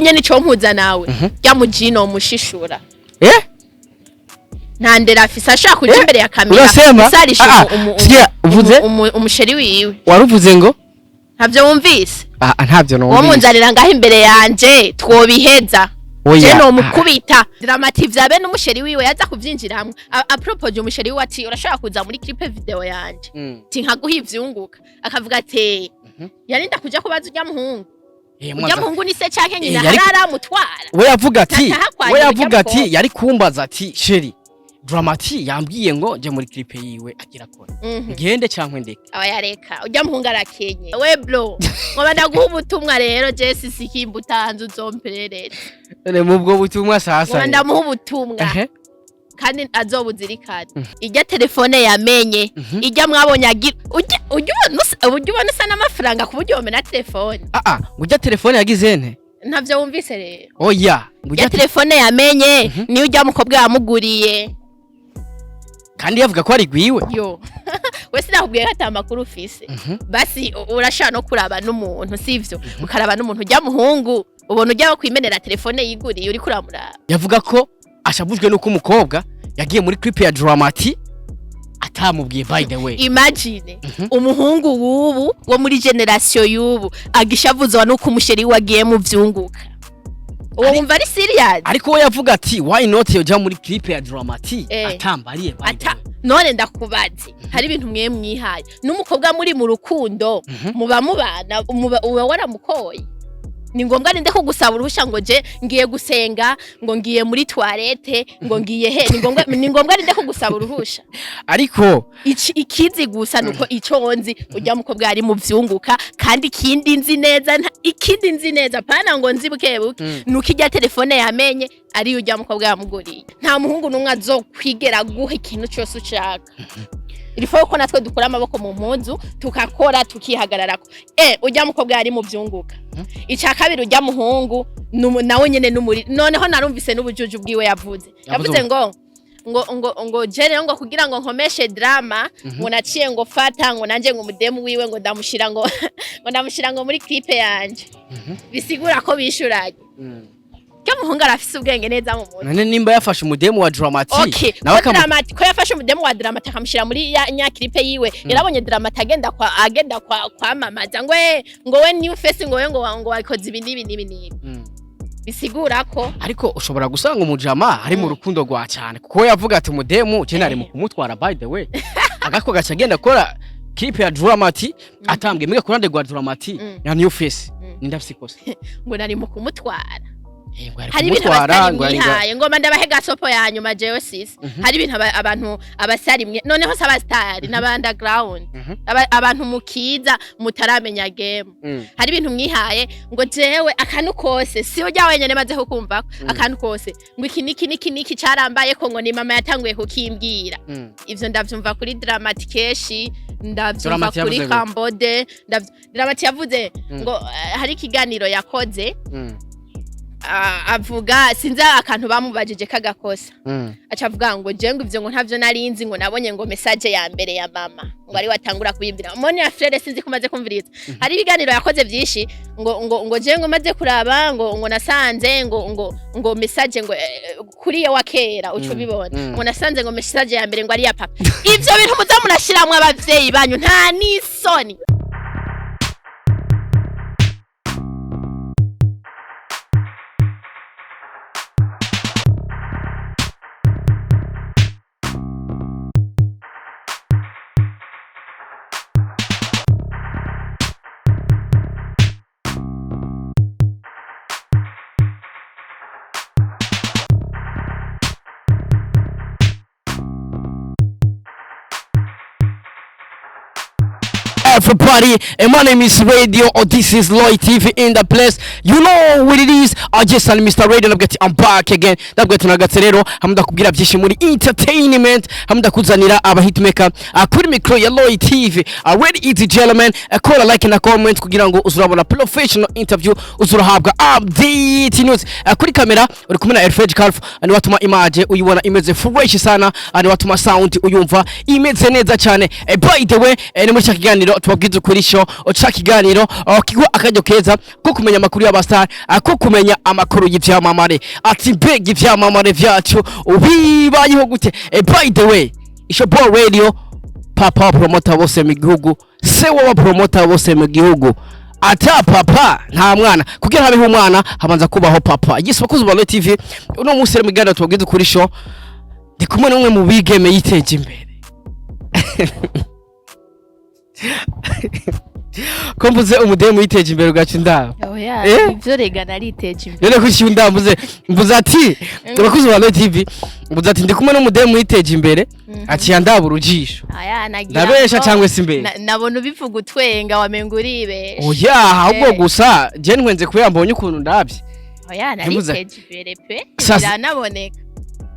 Nk'ubu nyene ico mpuza nawe rya mujino mushishura. Nta ndera afise, ashaka kuja imbere ya kamera Urasema? usarisha Ah, ah, sikia, uvuze? Umuchéri wiwe. Waruvuze ngo? Ntavyo wumvise? Ah ah, ntabyo Uwo numvise. munzanira ngaho imbere yanje twobiheza. Oya. Je nomukubita. Drama T vyabe n'umuchéri wiwe yaza kuvyinjiramwo, apropoje umuchéri wiwe ati: "Urashobora kuza muri clip video yanje?" Ati: "Nkaguha ivyunguka." Akavuga ati yarinda kuja kubaza urya muhungu. Urya muhungu ni se canke nyina? Hararamutwara. We yavuga ati Ntataha kwa we nyina yavuga urya ati mukobwa. Yari kumbaza ati: "Chéri, Drama T yambwiye ngo nje muri clip yiwe agira kora, ngende cyangwa ndeke?" Aba yareka, urya muhungu arakenye. We bro, ngoba ndaguha ubutumwa rero, Jesi, sikimba utanze uzomperereza. None mu bwo butumwa sasa? Ngoba ndamuha ubutumwa kandi azobuzirikana. Ijya telefone yamenye, ijya mwabonye agira ujya ubona usa n'amafaranga ku buryo womena telefone. Ah ah, ngo ujya telefone yagize nte? Ntavyo wumvise rero? Oya, ngo Ijya ujya telefone yamenye niyo ujya mukobwa yamuguriye. Kandi yavuga ko ari gwiwe. Yo, we sinakubwiye ko ata makuru ufise? Basi urashobora no kuraba n'umuntu, sivyo? Ukaraba n'umuntu, ujya muhungu ubona ujya kwimenera telefone yiguriye, uriko uramuraba. Yavuga ko ashavujwe nuko umukobwa yagiye muri clip ya Drama T atamubwiye, by the way. Imagine umuhungu w'ubu wo muri génération y'ubu agishavuzwa nuko umuchéri we agiye mu vyunguka. Uwo wumva ari serious? Ariko we yavuga ati: "Why not yoja muri clip ya Drama T atambariye?" By the Ata way. None ndakubaze, hari ibintu mwe mwihaye n'umukobwa muri mu rukundo, muba mubana, uba waramukoye, ni ngombwa ninde kugusaba uruhusha ngo je ngiye gusenga, ngo ngiye muri toilette, ngo ngiye he? Ni ngombwa ninde kugusaba uruhusha? Ariko Ikizi gusa nuko ico nzi, ujya mukobwa ari mu vyunguka. Kandi ikindi nzi neza, ikindi nzi neza, pana ngo nzi buke buke, nuko ijya telefone yamenye ari ujya mukobwa yamuguriye. Nta muhungu n'umwe azokwigera guha ikintu cyose ushaka. Il faut ko natwe dukura amaboko mu mpuzu, tukakora, tukihagararako. Ujya mukobwa yari mu vyunguka. Icya kabiri, ujya muhungu nawe nyene n'umuri. Noneho narumvise n'ubujuju bwiwe yavuze. Yavuze? Yavuze ngo je rero ngo kugira ngo nkomeshe drama, ngo naciye ngo fata ngo nanje ngo umudemu wiwe ngo ndamushira ngo muri clip yanje, bisigura ko bishuranye. Cyo muhungu arafise ubwenge neza mu mutwe. None nimba yafashe umudemu wa Drama T nawe ko Drama T, ko yafashe umudemu wa Drama T akamushyira muri ya nya clip yiwe, yarabonye Drama T agenda kwa kwamamaza ngo ngo we new face, ngo we ngo wakoze ibi n'ibi n'ibi n'ibi, bisigura ko Ariko ushobora gusanga umujama ari mu rukundo rwa cyane, kuko we yavuga ati: "Umudemu je nari mu kumutwara." By the way, agako gaca agenda akora clip ya Drama T atambwe mbega kurande rwa Drama T na new face, ninde afise ikosa? Ngo nari mu kumutwara. Ngo ari Hari ibintu kumutwara abasitari ngo ari mwihaye, ngoma ndabahe gasopo ya nyuma jewe sisi. Hari ibintu abantu abasitari mwe, noneho si abasitari n'aba underground, abantu mukiza mutaramenya game, hari ibintu mwihaye ngo jewe akantu kose, si ujya wenyene maze kukumva akantu kose ngo iki niki niki niki carambaye ko ngo ni mama yatanguye kukimbwira. Ivyo ndavyumva kuri Drama T keshi, ndavyumva Drama T kuri yavuze gute? Kambode. Drama T yavuze ngo hari ikiganiro yakoze, avuga, sinzi akantu bamubajije kagakosa, aca avuga ngo je ngo ivyo ngo ntavyo narinzi, ngo nabonye ngo message ya mbere ya mama ngo ari watangura kuyimbira moni ya frère. Sinzi kumaze kumviriza, hari ibiganiro yakoze byinshi, ngo je ngo maze kuraba ngo nasanze ngo message ngo kuri yo wa kera uco ubibona, ngo nasanze ngo message ya mbere ngo ari ya papa. Ivyo bintu muza murashiramwo abavyeyi banyu, nta nisoni. Everybody, and my name is Radio, or this is Lloyd TV in the place. You know what it is. I just and Mr. Radio, ndabwira ati I'm back again. Ndabwira ati nagatse rero, hamwe ndakubwira byinshi muri entertainment, hamwe ndakuzanira aba hitmaker kuri micro ya Lloyd TV. Ready easy gentlemen, kora like na comment kugira ngo uzurabona professional interview, uzurahabwa update news. Kuri kamera uri kumwe na Elfred Calf, ni watuma image uyibona imeze fresh sana, ni watuma sound uyumva imeze neza cyane. By the way, ni muri cya kiganiro. Tubabwize Ukuri Show, ca kiganiro kiguha akaryo keza ko kumenya amakuru y'abastar, ko kumenya amakuru y'ivyamamare, ati mbega ivyamamare vyacu bibayeho gute? By the way, Isho Boy Radio, papa wa promoter bose mu gihugu, se w'aba promoter bose mu gihugu. Ata papa nta mwana, kugira habeho umwana habanza kubaho papa. Yes, bakuzi ba Royal TV, uno munsi rero mu kiganiro Tubabwize Ukuri Show ndi kumwe n'umwe mu bigeme yiteje imbere. Ko mvuze umudemu yiteje imbere ugaca indaba? Oya. Eh? Ivyo rega nariteje imbere. None kuki ndambuze mvuze ati abakuzi ba Royal TV, mvuze ati ndi kumwe n'umudemu yiteje imbere, aciye andaba urujisho. Aya nagira Ndabesha ngo- cyangwa se imbere? Nabona ubivuga utwenga, wamenga uribesha. Oya, ahubwo Eh. gusa je ntwenze kubera mbonye ukuntu ndabye. Oya. Ntimuze- Nariteje imbere pe. Sasa- Biranaboneka.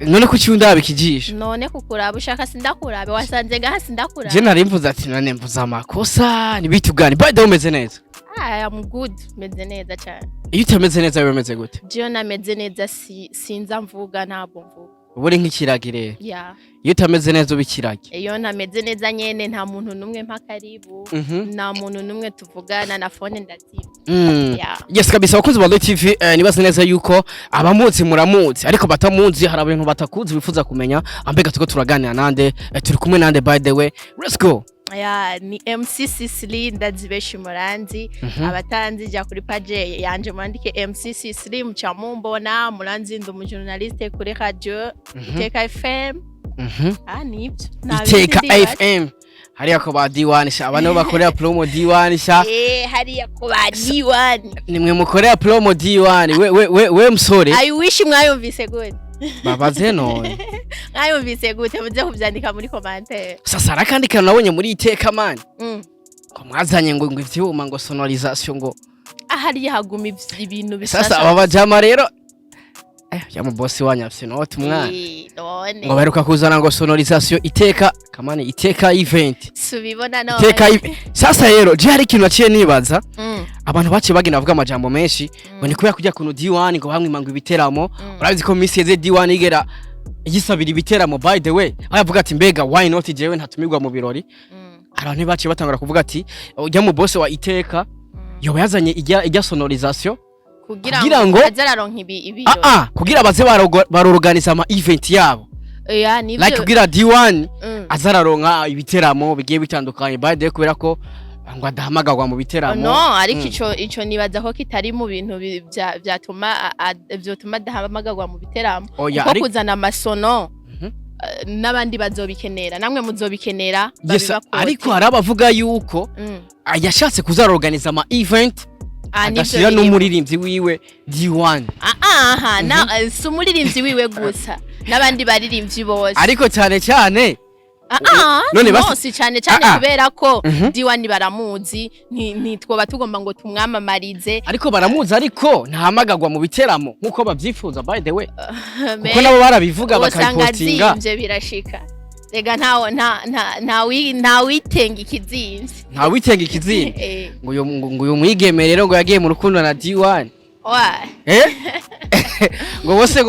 None kuki undaba ikijisho? None kukuraba ushaka sindakurabe, wasanze ngaha sindakurabe. Je nari mvuze ati none mvuze amakosa nibitugane. By the way, umeze neza? Ah, I'm good, meze neza cyane. Iyo utameze neza biba bimeze gute? Jewe nameze neza sinza mvuga, ntabwo mvuga. Uba uri nk'ikiragi rero? Ya. Iyo utameze neza uba ikiragi? Iyo ntameze neza nyene nta muntu n'umwe mpa karibu, nta muntu n'umwe tuvugana, na phone ndazima. Ya. Yes kabisa, abakunzi ba Royal TV, nibaze neza yuko abamuzi muramuzi, ariko batamuzi hari abantu batakuzi bifuza kumenya ambega tuko turaganira nande, turi kumwe nande. By the way, let's go. Ya, ni MC Sisli, ndazi muranzi. Abatanzi jya kuri page yanje mwandike MC Sisli muca mumbona. Muranzi, ndi umujournaliste kuri radio Iteka FM. Ah, nibyo. Nta bindi Iteka ndibaza. FM hariya ko ba D1 sha, abantu bakorera promo D1 sha. Eh, hariya ko ba D1. Nimwe mukorera promo D1. We we we, we msore. I wish mwayumvise gute? Babaze none. Mwayumvise gute? Muze kuvyandika muri commentaire. Sasa hari akandi kantu nabonye muri Iteka man, ngo mwazanye ngo ivyuma, ngo sonorisation, ngo Ahariya haguma ibintu bishasha. Sasa aba bajama rero, ya mu boss wanyu afise note umwana. Eh, none Ngo baheruka kuzana ngo sonorisation Iteka kamani, Iteka event. Subibona none. Iteka sasa rero je hari ikintu naciye nibaza. Abantu baciye bagenda bavuga amajambo menshi ngo ni kubera kujya kuntu D1 ngo bamwima ngo ibiteramo. Urabizi ko misi yeze D1 igera yisabira ibiteramo. By the way, aho yavuga ati mbega why not jewe ntatumirwa mu birori? Abantu baciye batangura kuvuga ati ujya mu boss wa Iteka yoba yazanye ijya sonorisation kugira kugira ngo ngo- aze araronka ibi ibirori. Ah ah, kugira baze barorganiza ama event yabo. Ya, nivyo. Like kugira D1 azararonka ibiteramo bigiye bitandukanye. By the way, kubera ko ngo adahamagarwa mu biteramo. No, ariko ico nibaza ko kitari mu bintu vyatuma vyotuma adahamagarwa mu biteramo. Oya, kuko kuzana amasono n'abandi bazobikenera, namwe muzobikenera. Yes, babibakote. ariko hari abavuga yuko yashatse kuzarorganiza ama event Ah, nivyo agashyira birimo. n'umuririmbyi wiwe D1. Ah, aha na si umuririmbyi wiwe gusa, n'abandi baririmbyi bose. Ariko cyane cyane Ah, ah, none no, basi- si cyane cyane. Ah, ah. Kubera ko D1 baramuzi, ntitwoba tugomba ngo tumwamamarize. Ariko baramuzi, ariko ntahamagagwa mu biteramo nk'uko babyifuza. By the way, kuko nabo barabivuga usanga bakabipostinga. azimvye, birashika rega, ntawo nta witenga ikizimvye. Ntawitenga ikizimvye. Eh. Ngo uyu mwigeme rero ngo yagiye mu rukundo na D1. Wa. Eh, ngo bose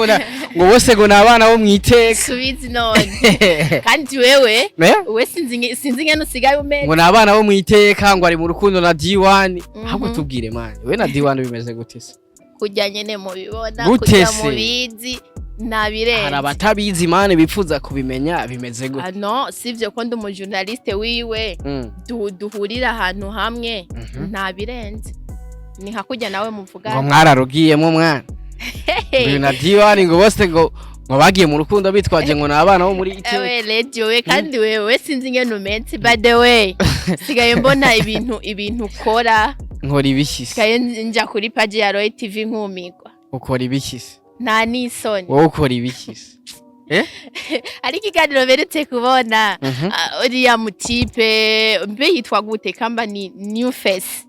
ngo ni abana bo mu Iteka. Subizi none kandi wewe Eh? we sinzi ingene usigaye umeze. Ngo ni abana bo mu Iteka, ngo ari mu rukundo na D1. Ahubwo tubwire man, we na D1 bimeze gute se? Kurya nyene mubibona. Gute Kurya se? mubizi. Hari Nabirenze. abatabizi man, bifuza kubimenya bimeze gute. Ah, no sivyo ko ndi umujournaliste wiwe, duhurira ahantu hamwe. Ntabirenze, ni nka kurya nawe muvuga. Ngo mwararugiyemo mwana, ngo na D1 ngo bose ngo bagiye mu rukundo bitwaje ngo ni abana bo muri Iteka. Ewe radio we, kandi wewe sinzi ingene umeze. By the way, sigaye mbona ibintu ukora. Nkora ibiki se? Sigaye nja kuri page ya Roy TV nkumigwa. Ukora ibiki se? Nta n'isoni. Wowe ukora ibiki se, eh? Ariko ikiganiro beretse kubona, ah, uriya mutipe mbe yitwa gute, kamba ni New Face?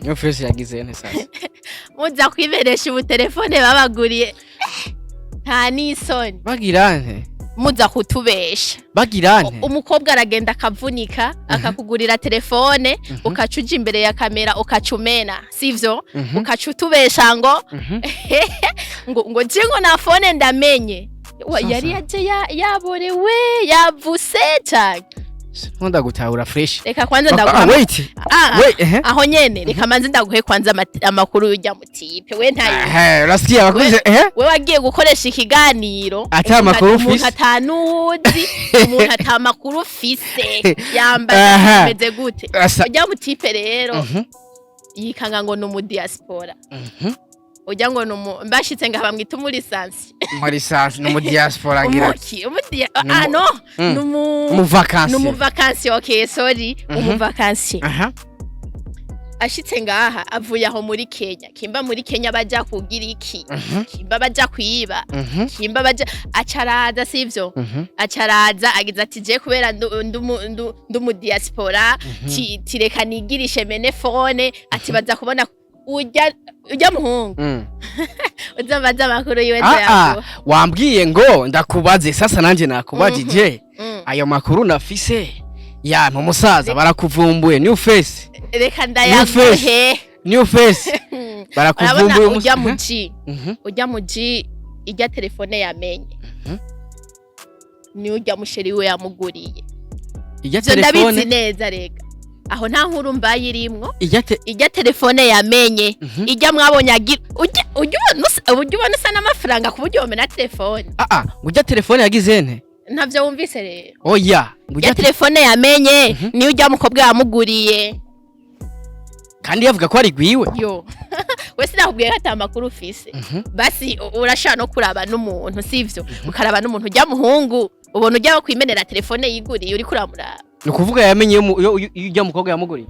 New Face yagize nte sasa? Muza kwiberesha ubutelefone babaguriye, nta n'isoni. Bagira nte? Muza kutubesha. Bagira nte? Umukobwa aragenda akavunika akakugurira telefone, ukaca uja imbere ya kamera ukaca umena, sivyo? Ukaca utubesha ngo ngo je ngo na phone ndamenye. Sasa. Yari yaje yaborewe yavuse cyane. Nkunda gutahura fresh. Reka kwanza Ah, ndaguha. wait. Ah, Wait, ehe. aho nyene reka manze ndaguhe kwanza amakuru y'urya mutipe we ntayo. Ehe, urasikia abakunzi, ehe. We wagiye gukoresha ikiganiro Ata makuru umuntu ufise. atanuzi, umuntu ata makuru ufise yambaye bimeze gute? Ujya mutipe rero yikanga ngo ni umudiaspora. Ujya ngo ni umu mbashitse ngaha bamwita umulisansi. Muri sans no mu diaspora ngira. Umuki umudia, ah no, numu Mu vacances. Numuvakansi, okay, sorry, umuvakansi. Ashitse ngaha avuye aho muri Kenya, kimba muri Kenya baja kugira iki? Kimba baja kwiba? Kimba baja acaraza, sivyo? Acaraza agize ati: "Je kubera ndu mu diaspora, tireka nigirishe mene phone." Ati baza kubona ujya muhungu. Uzabaza amakuru yiwe. Ah ah, Nzoyaguha. Wambwiye ngo ndakubaze, sasa nanje nakubajije. Ayo makuru nafise ya umusaza barakuvumbuye, new face. Reka New ndayaguhe. New face barakuvumbuye. Urabona ujya mu G, ujya mu G, ijya telefone yamenye ni ujya musheri we yamuguriye. Ijya Ivyo ndabizi telefone neza. Rega aho nta nkuru mbaye irimwo. Ijya te Ijya telefone yamenye, ijya mwabonye agira ujya ubona usa n'amafaranga ku buryo womena telefone. Ah ah, ujya telefone yagize nte? Ntavyo wumvise rero? Oya. Ijya Ujya telefone yamenye niyo ujya mukobwa yamuguriye. Kandi yavuga ko ari gwiwe. Yo we, sinakubwiye ko ata makuru ufise? Basi urashobora no kuraba n'umuntu, sivyo? Ukaraba n'umuntu, ujya muhungu ubona ujya kwimenera telefone yiguriye, uriko uramuraba. Ni ukuvuga yamenye iyo ujya mukobwa yamuguriye,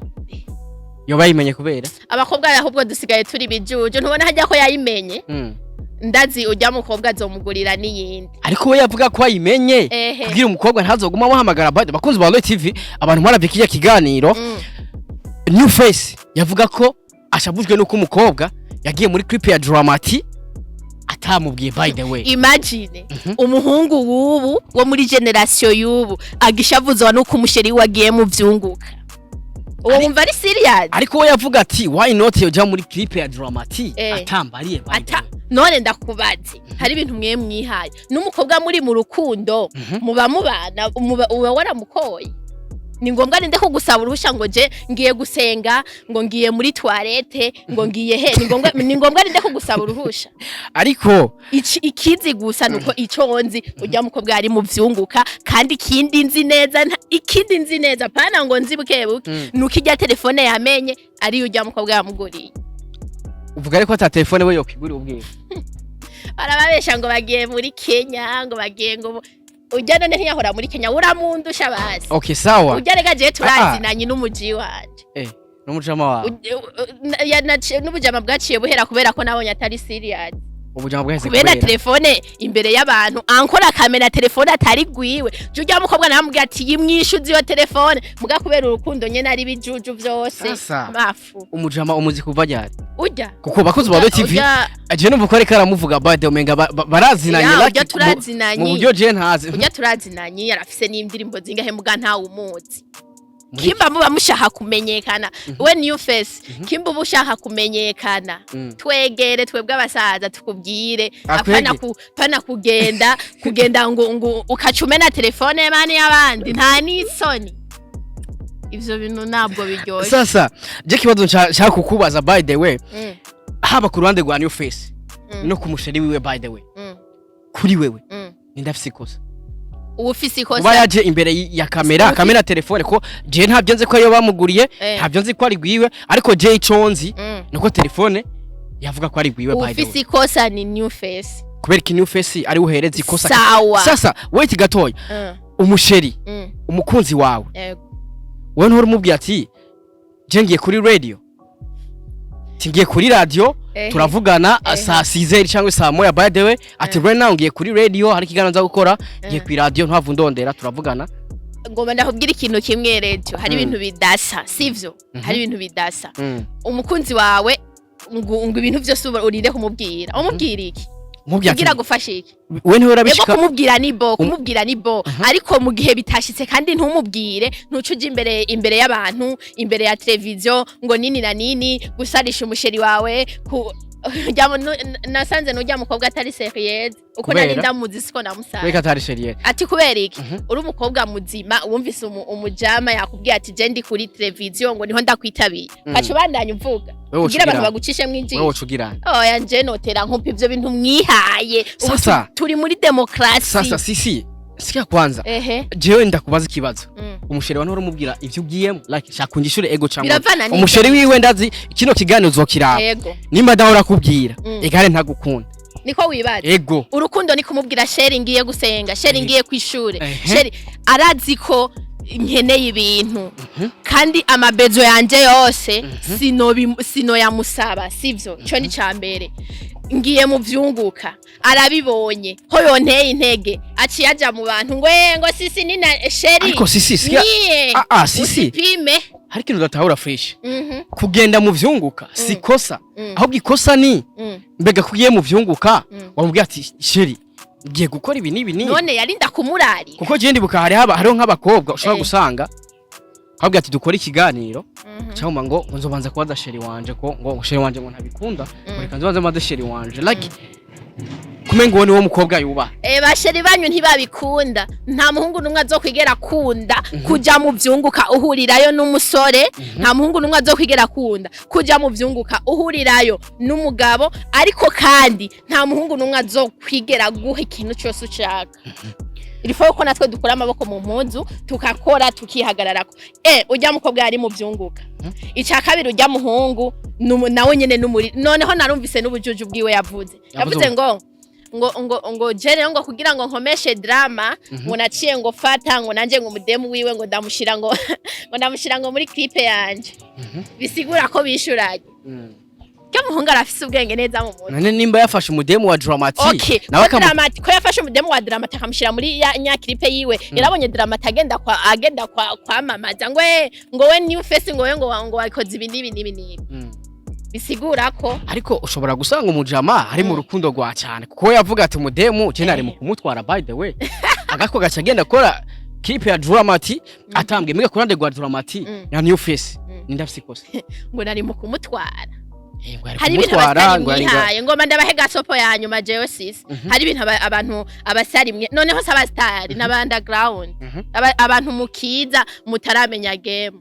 yoba yimenye kubera Abakobwa ahubwo dusigaye turi bijuju, ntubona hajya ko yayimenye? Ndazi ujya mukobwa azomugurira n'iyindi. Ariko we yavuga ko ayimenye kugira umukobwa ntazoguma amuhamagara. Bade bakunzi ba Royal TV, abantu mwaravye kirya kiganiro, New Face yavuga ko ashavujwe nuko umukobwa yagiye muri clip ya Dramati atamubwiye, by the way. Imagine umuhungu w'ubu wo muri generation y'ubu agishavuzwa nuko umusheri we agiye mu vyunguka, uwo wumva ari serious? Ariko we yavuga ati: "Why not yoja muri clip ya Dramati atambariye?" By the Ata way. None ndakubaze, hari ibintu mwe mwihaye n'umukobwa muri mu rukundo, muba mubana, uba waramukoye, ni ngombwa ninde kugusaba uruhusha ngo je ngiye gusenga, ngo ngiye muri toilette, ngo ngiye he? Ni ngombwa ninde kugusaba uruhusha? Ariko Ikizi gusa nuko ico nzi, ujya mukobwa ari mu vyunguka, kandi ikindi nzi neza ikindi nzi neza, pana ngo nzi buke buke, nuko ijya telefone yamenye ari ujya mukobwa yamuguriye. Uvuga ariko ata telefone we yokwigurira ubwiwe. Barababesha ngo bagiye muri Kenya, ngo bagiye ngo ujya none ntiyahora muri Kenya, uramundusha basi. Okay, sawa. Ujya rega je turazinanye n'umuji wanje. Eh, n'umujama wawe? N'ubujama bwaciye buhera kubera ko nabonye atari serious. Ubujama bwaheze Kubera kubera telefone imbere y'abantu, ankora kamera telefone atari gwiwe. Je ujya mukobwa namubwira ati: "Yimwishuze iyo telefone." Muga kubera urukundo nyene ari bijuju vyose. Sasa. Mafu. Umujama umuzi kuva ryari? Ujya Kuko bakozi ba TV je numva ko ariko aramuvuga, by the way, umenga barazinanye. Ya, like, ujya turazinanye. Mu buryo je ntazi. Ujya turazinanye, yarafise n'indirimbo zingahe, muga ntawe umuzi. Muri- Kimba muba mushaka kumenyekana, we new face, kimba uba ushaka kumenyekana, twegere twebwe abasaza tukubwire. Akwege. Apana pana kugenda ngo ukacume na telefone mani y'abandi, nta n'isoni, ivyo bintu ntabwo biryoshe. Sasa je kibazo nshaka kukubaza, by the way, haba ku ruhande rwa new face no ku musheri wiwe, by the way, kuri wewe, ninde afise ikosa? Uwufise ikosa Kuba yaje imbere ya kamera, kamera telefone, ko je ntabyo nzi ko ariyo bamuguriye, ntabyo nzi ko ari gwiwe, ariko je ico nzi nuko telefone yavuga ko ari gwiwe, by the Uwufise way. ikosa ni new face. Kubera iki new face ari uhereza ikosa? Sawa. Sasa wait gatoya. Umusheri, umukunzi wawe, wowe ntuhora umubwiye ati: "Je ngiye kuri radio, ati ngiye kuri radio, turavugana saa 6 cyangwa saa 1, by the way," ati: "Right now ngiye kuri radio, hari ikiganiro nza gukora, ngiye kuri radio, ntavu ndondera, turavugana." Ngomba ndakubwira ikintu kimwe rero, hari ibintu bidasa, sivyo? Hari ibintu bidasa. Umukunzi wawe ngo ibintu byose urinde kumubwira, umubwira iki? Mubwira ati Kugira agufashe iki? We ntuhora Ego. bishika. Kumubwira ni bo, kumubwira ni bo, ariko mu gihe bitashitse kandi ntumubwire, ntuce uja imbere y'abantu, imbere ya televiziyo, ngo nini na nini, gusarisha umusheri wawe ku Nasanze n'urya mukobwa atari sérieuse uko Kubera? nari ndamuzi siko namusanze. Weka atari sérieux? Ati kubera iki? Uri umukobwa muzima, wumvise umujama yakubwiye ati je ndi kuri televiziyo, ngo niho ndakwitabiye, kaca ubandanya uvuga Wewe kugira abantu wocugira bagucishemwo wewe ijisho. Wocugira. Oya, nje notera nkumpa ivyo bintu mwihaye. Ubu Sasa. turi muri demokarasi. Sasa sisi, sikia kwanza. Ehe. Jewe ndakubaza ikibazo. Umuchéri wa ntore umubwira ivyo ugiyemo, like shaka ungishure ego cyangwa Biravana n'ivyo. Umuchéri wiwe, ndazi kino kiganiro uzokiraba. Nimba adahora akubwira, egare ntagukunda. Niko wibaza? Ego. Urukundo ni kumubwira: chéri, ngiye gusenga, chéri, ngiye kwishure. Chéri arazi ko nkeneye ibintu kandi amabezo yanje yose sinoyamusaba, sivyo? Ico ni ca mbere. Ngiye mu vyunguka, arabibonye ko yonteye intege, aciye aja mu bantu ngo ngo sisi ni na chéri. Ariko sisi, sikia. Niye. Ah ah, sisi. Usipime. Hari ikintu udatahura fresh. Kugenda mu vyunguka si kosa. Ahubwo ikosa ni mbega kugiye mu vyunguka, wamubwira ati: chéri, ngiye gukora ibi n'ibi n'ibi? None yarinda kumurarira? Kuko je ndibuka hari haba hariho nk'abakobwa ushobora gusanga kabwira ati dukore ikiganiro, cyangwa ngo nzobanza kubaza chéri wanje, ko ngo chéri wanje ngo ntabikunda, ngo reka nzobanze mbaze chéri wanje, like kumenga uwo niwo mukobwa yubaha. Ba chéri banyu ntibabikunda. Nta muhungu n'umwe azokwigera akunda kuja mu vyunguka uhurirayo n'umusore. Nta muhungu n'umwe azokwigera akunda kuja mu vyunguka uhurirayo n'umugabo. Ariko kandi nta muhungu n'umwe azokwigera guha ikintu cyose ushaka. Il faut ko natwe dukura amaboko mu mpuzu, tukakora, tukihagararako. Ujya mukobwa yari mu vyunguka. Icya kabiri, ujya muhungu nawe nyene n'umuri. Noneho narumvise n'ubujuju bwiwe yavuze. Yavuze? Yavuze ngo je rero ngo kugira ngo nkomeshe drama, ngo naciye ngo fata ngo nanje ngo umudemu wiwe ngo ndamushira ngo ndamushira ngo muri clip yanje. Bisigura ko bishuranye. Cyo muhungu arafise ubwenge neza mu mutwe. None nimba yafashe umudemu wa Dramati, nawe ko Dramati, ko yafashe umudemu wa Dramati akamushira muri ya nya clip yiwe, yarabonye Dramati agenda kwa kwamamaza ngo ngo we new face, ngo we ngo wakoze ibi n'ibi n'ibi n'ibi. Bisigura ko Ariko ushobora gusanga umujama ari mu rukundo rwa cyane, kuko we yavuga ati umudemu je nari mu kumutwara. By the way, agako gaca agenda akora clip ya Dramati atambwe mbega kurande rwa Dramati na new face. Ninde afise ikosa? Ngo nari mu kumutwara. Ngo yari Hari ibintu kumutwara, abatari ngo yari mwihaye. Ngoma ndabahe gasopo ya nyuma jewe sisi. Hari ibintu abantu abasari mwe, noneho se abasitari n'aba underground, abantu mukiza mutaramenya game,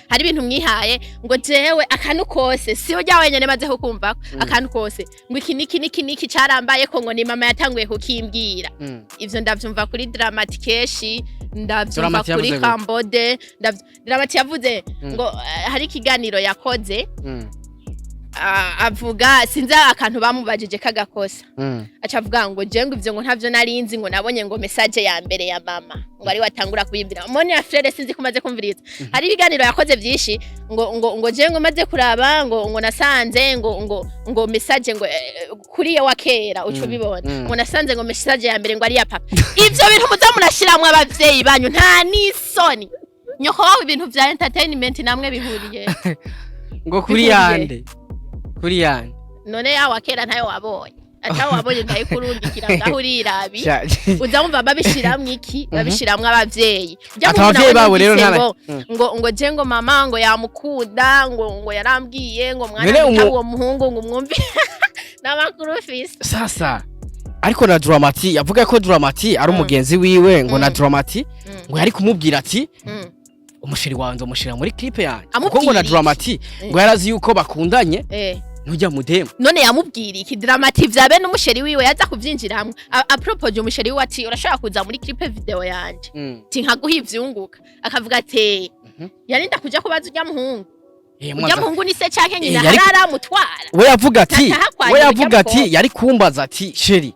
hari ibintu mwihaye ngo jewe akantu kose si ujya wenyene maze kukumva akantu kose ngo iki niki niki niki carambaye ko ngo ni mama yatanguye kukimbwira. Ivyo ndavyumva kuri Dramati keshi, ndavyumva Dramati kuri yavuze gute? Kambode. Dramati yavuze ngo hari ikiganiro yakoze, avuga, sinzi akantu bamubajije kagakosa, aca avuga ngo je ngo ivyo ngo ntavyo narinzi, ngo nabonye ngo message ya mbere ya mama ngo ari watangura kuyimbira Moni ya frère. Sinzi kumaze kumviriza, hari ibiganiro yakoze byinshi ngo je ngo maze kuraba ngo nasanze ngo message ngo kuri yo wa kera uco ubibona, ngo nasanze ngo message ya mbere ngo ari ya papa. Ivyo bintu muza murashiramwo abavyeyi banyu, nta nisoni. Nyoko wawe, ibintu vya entertainment namwe bihuriye Ngo kuri Bihuriye. yande, kuri yande? None yawe wa kera ntayo wabonye? Atawe wabonye ndayikurungikira ngaho urirabi. Uza wumva babishiramwo iki? Babishiramwo abavyeyi. Ujya Ati muhungu abavyeyi nawe babo rero numvise ntara ngo je ngo mama ngo yamukunda, ngo yarambwiye ngo mwana None witaba uwo muhungu ngo umwumve n'amakuru ufise. Sasa ariko na Dramati yavuga ko Dramati ari umugenzi wiwe, ngo na Dramati ngo yari kumubwira ati umuchéri wawe nzomushira muri clip yanjye, kuko ngo na Amubwira iki? Dramati ngo yarazi yuko bakundanye ntujya mudemu. None yamubwira iki Dramati vyabe n'umuchéri wiwe yaza kuvyinjiramwo? Apropoje umuchéri wiwe ati urashobora kuza muri clip video yanje, ati nkaguha ivyunguka, akavuga ati yarinda kuja kubaza urya muhungu. Eh, Urya muhungu ni se canke nyina? Hararamutwara. We yavuga ati Ntataha kwa we nyina yavuga urya ati mukobwa. yari kumbaza ati chéri,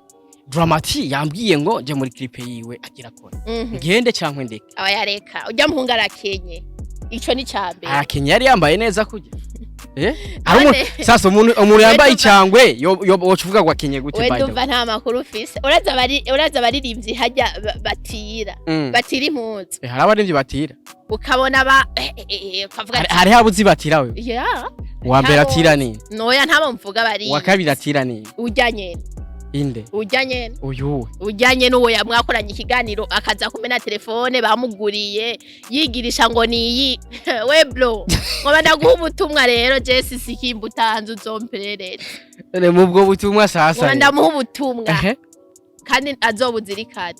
Dramati yambwiye ngo nje muri clip yiwe agira kora, ngende cyangwa ndeke? Aba yareka, urya muhungu arakenye, ico ni cambere. Arakenye, yari yambaye neza kurya ari None- sasa umuntu yambaye We icyangwe yo wocuvuga ngo akenye gute? We By the way, ndumva nta makuru ufise. Uraza abaririmbyi hajya batira batira impuzu. Hari abaririmbyi batira. Ukabona ba ukavuga ati Hariho abo uzi batira we? Ya. Uwa mbere Ntabo. atira ni Noya, ntabo mvuga bari. Uwa kabiri atira ni Urya nyene. Inde? Ujya nyene. Uyu? Ujyanye n'uwo yamwakoranye ikiganiro, akaza kumena telefone bamuguriye, yigirisha ngo niyi we bro. Ngoba ndaguha ubutumwa rero, Jesse, sikimba utanze uzomperereza. None mu bwo butumwa sasa? Ngoba ndamuha ubutumwa kandi azobuzirikane.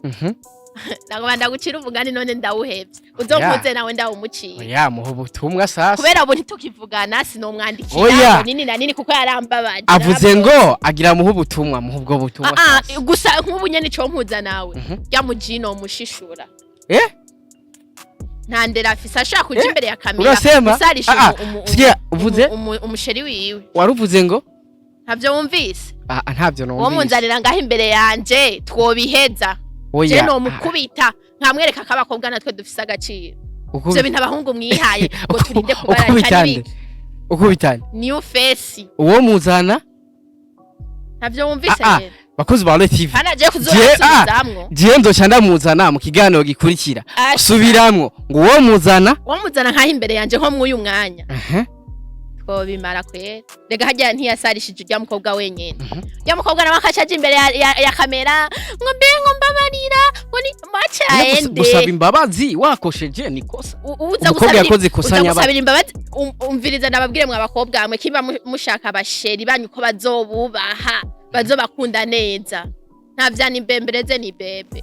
Ngoba ndagucira umugani, none ndawuhevye, uzompuze nawe ndawumuciye. Oya, muha ubutumwa sasa. Kubera ubu ntitukivugana, sinomwandikira Oya. ngo nini na nini, kuko yarambabaje. Avuze ngo agira muha ubutumwa, muha ubwo butumwa. Ah, ah, Sasa. Gusa nk'ubu nyene ico mpuza nawe, rya mujino mushishura. Nta ndera afise, ashaka kuja imbere ya kamera Urasema? gusarisha Ah, ah, sikia, uvuze? Umuchéri wiwe. Waruvuze ngo? Ntavyo wumvise? Ah, ah, ntabyo Uwo numvise. munzanira ngaho imbere yanje, twobiheza. Je Oya. nomukubita nkamwereka ko abakobwa natwe dufise agaciro. Ivyo bintu abahungu mwihaye ngo turinde kubararika Ukubitande. n'ibiki. Ukubitande. New face. Uwo muzana? Ntavyo wumvise? Ah, ah. Rero Bakozi ba Royal TV. hana je Je- ah. kuzosubizamwo. Jewe nzoca ndamuzana mu kiganiro gikurikira. Asha. Subiramwo ngo uwo muzana. Uwo muzana nkaho imbere yanje nko mw'uyu mwanya, twobimara kwera. Rega harya ntiyasarishije urya mukobwa wenyene, urya mukobwa nawe akaca aja imbere ya kamera ngo mbe ngo mbabarira, ngo ni maca. Ende. Gusaba imbabazi wakosheje ni kosa. Uza Umukobwa yakoze ikosa uza nyaba. gusabira imbabazi. Umviriza ndababwire mwe abakobwa mwe, kiba mushaka abachéri banyu ko bazobubaha, bazobakunda neza, nta vyana imbembereze ni bebe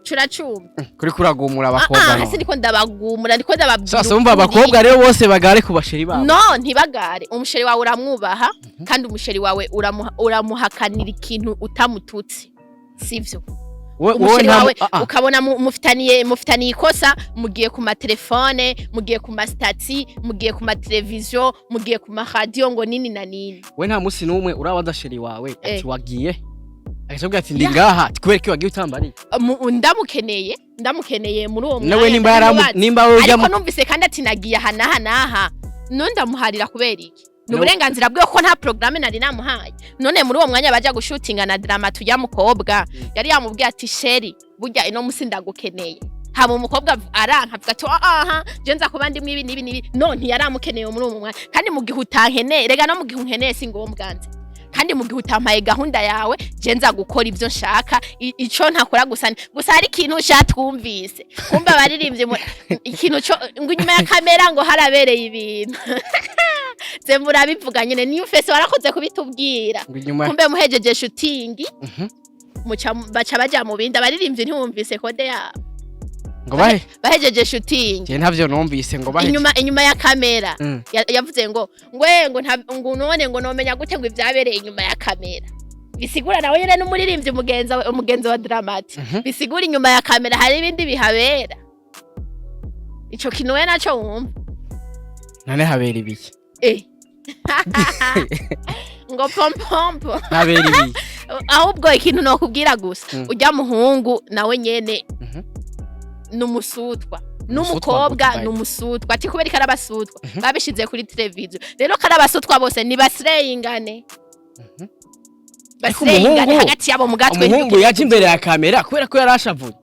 curacumba. Kuri kuragumura abakobwa Ah, no. ah, sindiko ndabagumura, ndiko ndababwira Sasa umva, ukuri. abakobwa rero bose bagare ku bachéri babo. No, ntibagare. Umuchéri wawe uramwubaha, kandi umuchéri wawe uramuhakanira ikintu utamututse, sivyo? Wowe Umuchéri nta wawe ah, ah. ukabona mufitaniye ikosa, mugiye ku matelefone, mugiye ku mastatuts, mugiye ku mateleviziyo, mugiye ku maradiyo, ngo nini na nini. We nta munsi n'umwe urabaza chéri wawe ati wagiye, akakubwira ati ndi ngaha, ati kubera ko wagiye utambariye? Ndamukeneye muri uwo Nawe mwanya, nimba yaramu ndamubaza. nimba wowe ujya Ariko numvise kandi ati nagiye aha n'aha n'aha, none ndamuharira kubera iki? Ni uburenganzira bwe, ko nta porogaramu nari namuhaye. None muri uwo mwanya baja gushutinga na drama, tujya mukobwa yari yamubwiye ati chéri, burya ino musi ndagukeneye. Haba umukobwa aranka, avuga ati aha je nza kuba ndimwo ibi n'ibi n'ibi. No ntiyaramukeneye muri uwo mwanya. Kandi mu gihe utankeneye, rega no mu gihe unkeneye si ngombwa nze, kandi mu gihe utampaye gahunda yawe, je nza gukora ibyo nshaka. Ico ntakora gusa gusa hari ikintu twumvise, kumbe abaririmbyi ikintu co ngo inyuma ya kamera ngo harabereye ibintu, ze murabivuga nyene. Niyo face warakoze kubitubwira. Ngo inyuma? Kumbe muhejeje shooting, muca baca baja mu bindi. Abaririmbyi ntiwumvise code yabo? Ngo bahe? Bahejeje shooting. Je ntavyo numvise, ngo bahe? Inyuma ya kamera. Yavuze ngo ngwe ngo ngo none ngo nomenya gute ngo ivyabereye inyuma ya kamera? Bisigura nawe nyene n'umuririmbyi umugenzi wa Dramati. Bisigura inyuma ya kamera hari ibindi bihabera. Ico kintu we naco wumva? None habera ibiki? Ngo pompompo. Habera ibiki? Ahubwo ikintu nokubwira gusa, urya muhungu nawe nyene numusutwa. Umusutwa. N'umukobwa. Goodbye. Numusutwa, ati kubera ko ari abasutwa babishize kuri televiziyo, rero ko ari abasutwa bose nibasireyingane. Ariko Basireyingane umuhungu- hagati yabo mu gatwe. Umuhungu yaje imbere ya kamera kubera ko yarashavuye.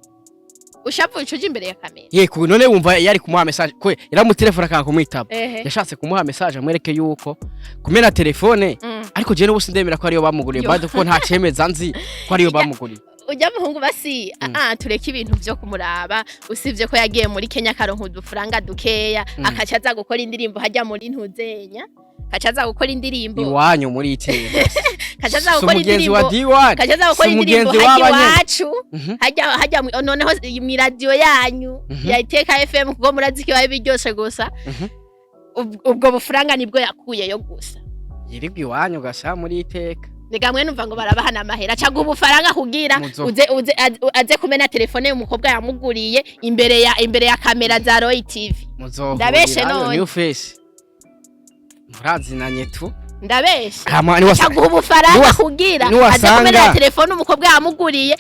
Ushavuye uca uja imbere ya kamera? Ye none wumva yari kumuha message ko yaramutelefona akanga kumwitaba? Ehe. Yashatse kumuha message amwereke yuko kumena telefone. Ariko je n'ubu sindemera ko ariyo bamuguriye. Yo. Bado ko nta cemeza nzi ko ariyo bamuguriye. Ujya muhungu basi, ah, tureke ibintu vyo kumuraba. Usivye ko yagiye muri Kenya akaronka udufaranga dukeya, akaca aza gukora indirimbo hajya muri ntuzenya, akaca aza gukora indirimbo Iwanyu muri iteka. Kaca aza Si gukora umugenzi wa indirimbo D1. Kaca aza gukora Si indirimbo umugenzi hajya w'abanye. iwacu, hajya noneho mw'iradiyo yanyu ya Iteka FM, kuko murazi ko ibaye biryoshe gusa. Ubwo bufaranga nibwo yakuyeyo gusa. Yirirwa iwanyu gasa muri iteka. Nigamwe numva ngo barabahana amahera, caguha ubufaranga kugira Muzo. uze aze kumena telefone y'umukobwa yamuguriye imbere ya kamera za Roy TV. Ndabeshe Muzohurirayo. none. New face murazinanye tu. Ndabeshe? Kama niwasa Caguha ubufaranga kugira aze kumena telefone umukobwa yamuguriye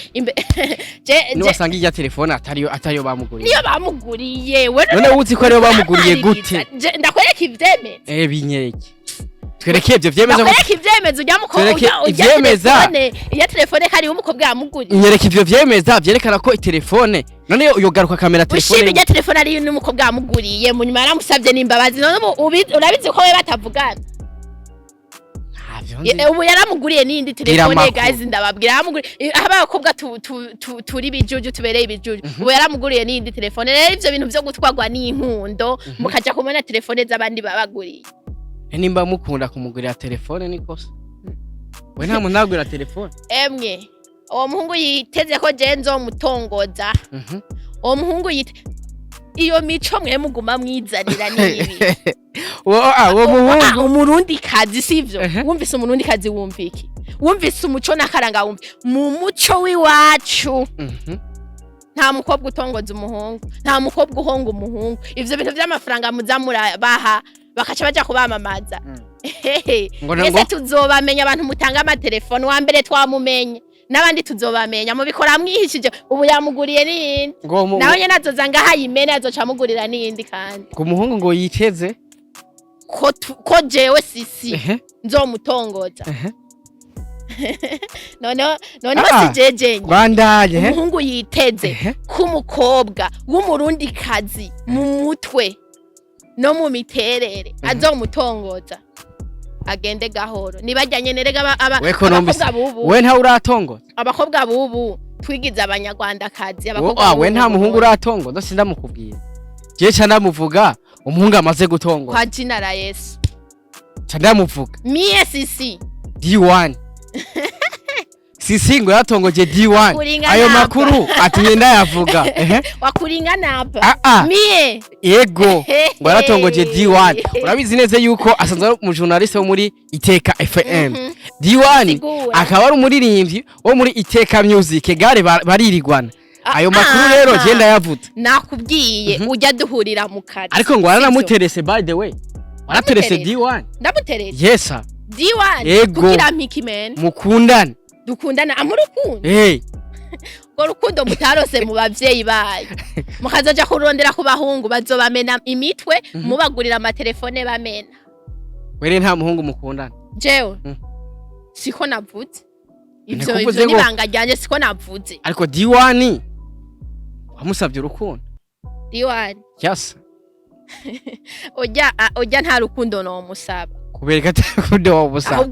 niwasanga irya telefone atariyo bamuguriye. Niyo bamuguriye we. None uzi ko ariyo bamuguriye gute? Ndakwereka ivyemeza. Binyereke, twereke ivyo vyemeza ko Ndakwereka ivyemeza ujya mukobwa Twereke ujya ivyemeza. telefone, iya telefone kari umukobwa yamuguriye. Nyereka ivyo vyemeza vyerekana ko itelefone, none yogaruka kamera Ushima telefone. ijya telefone ari n'umukobwa yamuguriye, mu nyuma yaramusabye n'imbabazi. None ubu urabizi ko we batavugana. Ntavyo nzi. Ubu yaramuguriye n'iyindi Gira telefone. amakuru. Guys, ndababwira, yaramuguriye. Aho abakobwa turi bijuju, tubereye ibijuju. Ubu yaramuguriye n'iyindi telefone. Rero ivyo bintu vyo gutwarwa n'inkundo, mukaja kubona telefone z'abandi babaguriye. Nimba mukunda kumugurira telefone ni kosa, we nta muntu nagurira telefone. Emwe, uwo muhungu yiteze ko je nzomutongoza. Uwo muhungu yite iyo mico mwe muguma mwizanira nibi. Uwo muhungu Umurundi kazi, sivyo? Ehe. Wumvise umurundi kazi, wumva iki? Wumvise umuco n'akaranga, wumva mu muco w'iwacu, nta mukobwa utongoza umuhungu, nta mukobwa uhonga umuhungu. Ivyo bintu vy'amafaranga muza murabaha bakaca baja kubamamaza. Hehe. Ngo Mwese tuzobamenya. Abantu mutanga amatelefone, wa mbere twamumenye, n'abandi tuzobamenya. Mubikora mwihishije. Ubu yamuguriye n'iyindi. Ngo Nawe nyene azoza ngaha ayimene, azoca amugurira n'iyindi kandi. Ngo umuhungu ngo yiteze Ko jewe sisi nzomutongoza. Noneho si jejenye. Bandanye he. Umuhungu yiteze ko umukobwa w'umurundikazi mu mutwe no mu miterere azomutongoza, agende gahoro. Nibajyanye nerega We ko numvise abakobwa bubu. We ntawe uratongoza. Abakobwa bubu twigize abanyarwandakazi. Abakobwa We bubu nta mu muhungu Burundi. uratongoza, sindamukubwira je, ca ndamuvuga umuhungu amaze gutongoza. Kwa jina la Yesu. Ca ndamuvuga. Mie sisi. D1 sisi ngo yatongoje D1. Kuringa Ayo napa. makuru atumye ndayavuga, ehe. Wakuringa napa. Ah, ah. Mie. Yego, ngo yaratongoje D1. Urabizi neza yuko asanzwe ari umujournaliste wo muri Iteka FM. D1 Sigura. akaba ari umuririmbyi wo muri Iteka Music gare baririgwana. Ayo makuru rero je ndayavuze. Nakubwiye, ujya duhurira mu kazi. Ariko ngo waranamuterese, by the way waraterese. Ndamuterese. D1. Ndamuterese? Yes sir. D1? Yego. Kugira mpiki men. Mukundane. Dukundana amurukundo. Hey. Urwo rukundo mutarose mu bavyeyi bayo mukazoja kurondera ku bahungu, bazobamena imitwe mubagurira amatelefone bamena. Were nta muhungu mukundana? Jewe siko navuze ivyo. Nikuvuze Ivyo ngo- nibanga ryanje, siko navuze. Ariko D1 wamusabye urukundo? D1? Yes. Ujya nta rukundo nomusaba. Kubereka atakundo wabusa?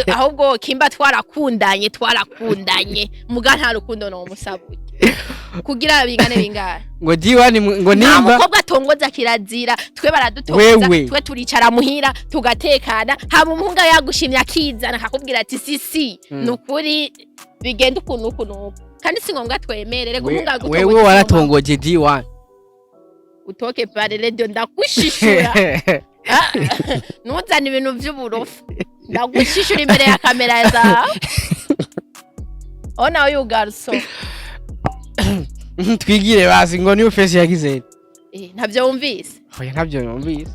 Ahubwo kimba twarakundanye, twarakundanye, muga nta rukundo nomusaba ujya kugira bingane bingahe. Ngo D1 ngo Nta nimba mukobwa atongoza, kirazira. Twe baradutongoza. Wewe. Twe turicara muhira tugatekana, hama umuhungu yagushimye akizana akakubwira ati: "Sisi, nukuri bigenda uku nuku nuku," kandi si ngombwa twemere. Rega umuhungu agutongoje, Wewe waratongoje D1? Utoke pale radio, ndagushishura. Ah, ntuzane ibintu vy'uburofa, ndagushishura imbere ya kamera zawe. Ona uyu garçon. Twigire bazi ngo niyo face yagize. Eh, ntavyo wumvise? Oya, ntabyo numvise.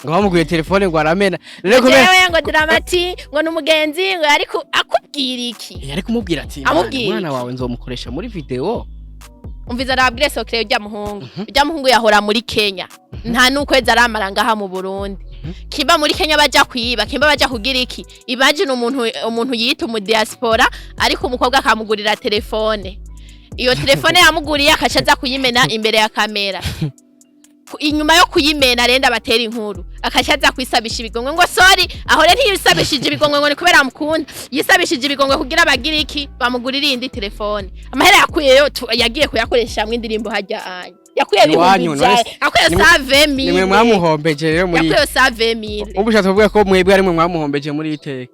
Ngo bamuguye telefone ngo aramena rero kubera Jewe ngo Dramati ngo n'umugenzi, ngo ariko akubwira iki? Yari kumubwira ati: Amubwira "Mwana iki? wawe nzomukoresha muri video." Umviza, arabwire sokere. Ujya muhungu yahora muri Kenya, nta n'ukwezi aramara ngaha mu Burundi. Kimba muri Kenya baja kwiba, kimba baja kugira iki? Imagine umuntu yita umu diaspora, ariko umukobwa akamugurira telefone. Iyo telefone yamuguriye akaca aza kuyimena imbere ya kamera. Inyuma yo kuyimena renda batera inkuru, akaca aza kwisabisha ibigongwe ngo sorry. Aho rero ntiyisabishije ibigongwe ngo ni kubera amukunda, yisabishije ibigongwe kugira bagire iki? Bamugurire iyindi telefone. Amahera yakuyeyo yagiye kuyakoresha indirimbo hajya anya yakuye Iwanyu, ibihumbi none vya yakuye 120 mille. Nimwe mwamuhombeje rero muri Yakuye 120 mille. Ubu ushatse kuvuga ko mwebwe ari mwe mwamuhombeje muri iteka?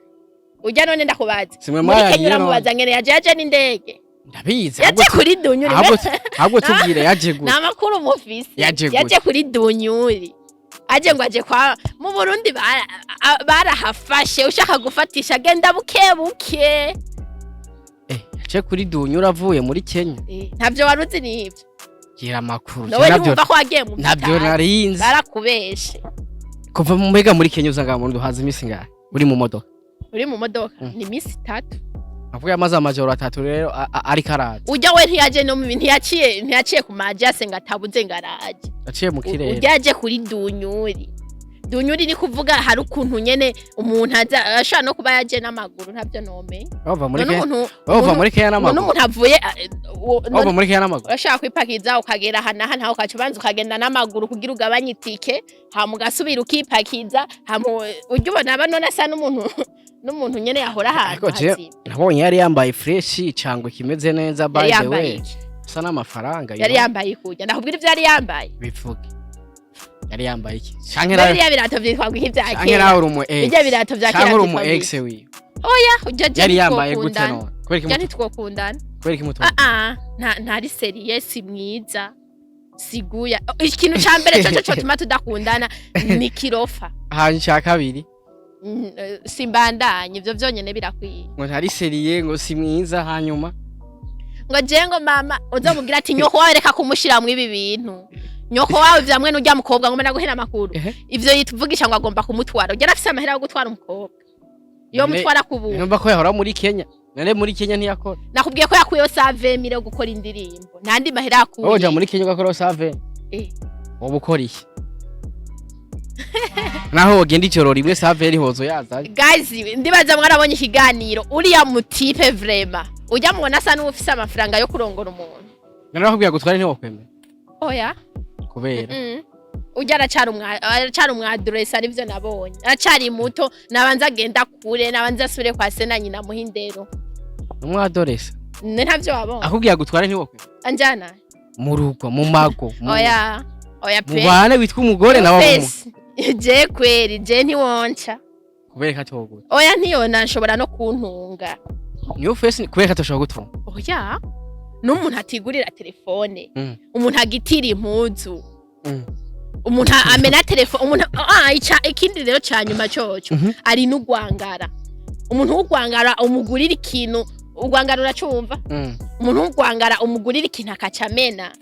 Ujya none ndakubaza, Simwe muri Kenya mwaragiye? uramubaza ngene yaje n'indege. Ndabizi. Yaje kuri dunyuri. Ahubwo tubwire, yaje gute? Nta makuru mufise. Yaje gute? Yaje kuri dunyuri, aje ngo aje kwa mu Burundi barahafashe. Ushaka gufatisha agenda buke buke. Eh, yaje kuri dunyura avuye muri Kenya? Eh, ntavyo wari uzi nivyo? Gira amakuru. Nawe Nabyo ntiwumva ko wagiye mu ntabyo bitaro? narinzi. Barakubeshe. Kuva mu mbega muri Kenya uza mu duhaza iminsi ngahe uri mu modoka? Uri mu modoka ni iminsi 3. Avuye amaze amajoro 3 rero ariko araza. Ujya we ntiyaje no mu ntiyaciye ku majase ngo atabuze ngo araje. Yaciye mu kirere. Ujya yaje kuri dunyuri. Dunyuri ni kuvuga hari ukuntu nyene umuntu aza, ashobora no kuba yaje n'amaguru, ntabyo nomenya. Bava muri None Kenya umuntu bava muri Kenya none n'amaguru. umuntu avuye Bava muri Kenya n'amaguru. Urashaka kwipakiza ukagera aha n'aha, naho ukaca ubanza ukagenda n'amaguru kugira ugabanye itike, hama ugasubira ukipakiza, hama ujya ubona aba none asa n'umuntu. N'umuntu nyene yahora ahantu Ariko je hazima. nabonye yari yambaye fresh, cyangwa kimeze neza, by Yari the yambaye way. iki? Asa n'amafaranga. Yari yambaye kujya ndakubwira ivyo yari yambaye. Bivuge, yari yambaye iki? Canke Mbere nawe biriya birato vyitwa ngo iki vya canke kera? nawe uri umu ex? Bijya birato vya kera Canke uri umu vyitwa ex wiwe? Oya, ujya je Yari yambaye gute? ntitwokundana. None kubera iki Ujya ntitwokundana. Kubera iki muto? Ah ah, ntari sérieux, si mwiza, siguya. Ikintu ca mbere coco cotuma tudakundana ni kirofa. Ahantu cya kabiri? Simbandanye, ivyo vyonyene birakwiye. Ngo ntari sérieux, ngo si mwiza, hanyuma? Ngo je ngo mama uzamubwira ati nyoko wawe reka kumushiramwo ibi bintu, nyoko wawe vyamwe n'urya mukobwa ngo ndaguhera amakuru. Ivyo yituvugisha ngo agomba kumutwara, ujya arafise amahera yo gutwara umukobwa yo mutwara ku buntu. Numva ko yahora muri Kenya. None muri Kenya ntiyakora? Nakubwiye ko yakuyeho 120 mille yo gukora indirimbo, ntandi mahera yakuye. Wowe uja muri Kenya ugakora save? Eh. Wowe ukora iki naho wogenda ijoro rimwe, save rihozo yazayo? Guys, ndibaza mwarabonye ikiganiro. Uriya mutipe vraiment ujya mubona asa n'uwufise amafaranga yo kurongora umuntu. None bakubwira gutwara, ntiwokwemera? Oya. Kubera? Ujya aracari umwadresa, nivyo nabonye, aracari muto. Nabanza agenda kure, nabanza asubire kwa se na nyina muha indero. Umwadoresa? Ne ntavyo wabonye? Akubwira gutwara, ntiwokwemera? Anjana? Mu rugo, mu mago Oya, oya pe. Mubane witwa umugore nawe aba Face. Je kweri, je ntiwonca. Kubera ko atogura? Oya, ntiyona nshobora no kuntunga. Niyo face, kubera ko atoshobora gutunga? Oya, n'umuntu atigurira telefone, umuntu agitira impuzu, umuntu amena telefone, umuntu ikindi rero ca nyuma coco, ari n'ugwangara. Umuntu w'ugwangara umugurira ikintu, ugwangara uracumva? Umuntu w'ugwangara umugurira ikintu akaca amena.